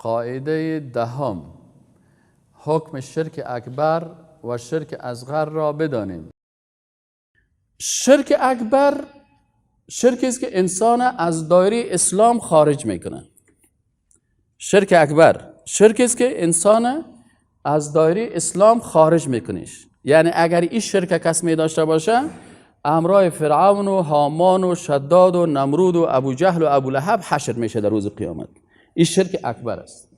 قاعده دهم: حکم شرک اکبر و شرک اصغر را بدانیم. شرک اکبر شرکی است که انسان از دایره اسلام خارج میکنه. شرک اکبر شرکی است که انسان از دایره اسلام خارج میکنیش. یعنی اگر این شرک کس می داشته باشه، امرای فرعون و هامان و شداد و نمرود و ابو جهل و ابو لهب حشر میشه در روز قیامت. این شرک اکبر است.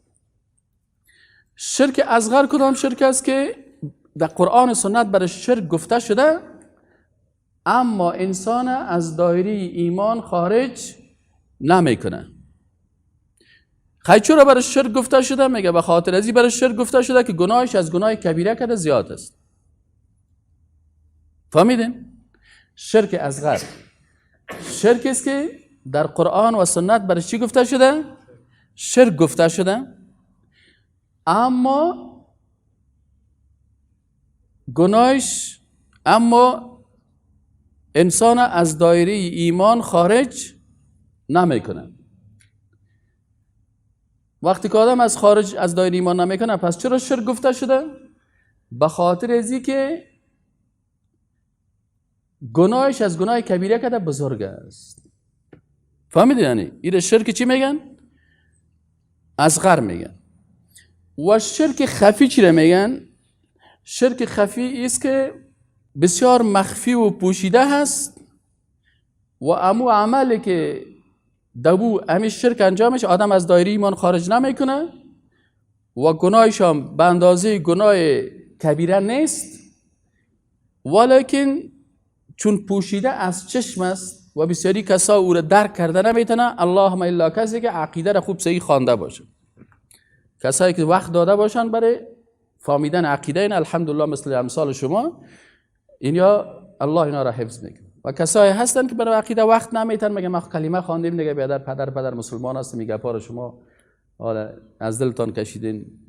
شرک اصغر کدام شرک است که در قرآن و سنت برای شرک گفته شده، اما انسان از دایره ایمان خارج نمیکنه. خی چرا برای شرک گفته شده؟ میگه به خاطر ازی برای شرک گفته شده که گناهش از گناه کبیره کده زیاد است. فهمیدین؟ شرک اصغر شرک است که در قرآن و سنت برای چی گفته شده؟ شرک گفته شده، اما گناهش، اما انسان از دایره ایمان خارج نمیکنه. وقتی که آدم از خارج از دایره ایمان نمیکنه، پس چرا شرک گفته شده؟ به خاطر ازی که گناهش از گناه کبیره کده بزرگ است. فهمیدی؟ یعنی این شرک چی میگن؟ اصغر میگن. و شرک خفی چی میگن؟ شرک خفی است که بسیار مخفی و پوشیده هست و امو عملی که دبو امی شرک انجامش آدم از دایره ایمان خارج نمیکنه و گناهش هم به اندازه گناه کبیره نیست، ولیکن چون پوشیده از چشم است و بسیاری کسا او را درک کرده نمیتونه، اللهم الا کسی که عقیده را خوب صحیح خوانده باشه، کسایی که وقت داده باشن برای فهمیدن عقیده این، الحمدلله مثل امثال شما، اینیا الله اینا را حفظ میکنه. و کسایی هستن که برای عقیده وقت نمیتن، میگه ما کلمه خواندیم دیگه، بیادر پدر پدر مسلمان هست، میگه پار شما حالا از دلتان کشیدین.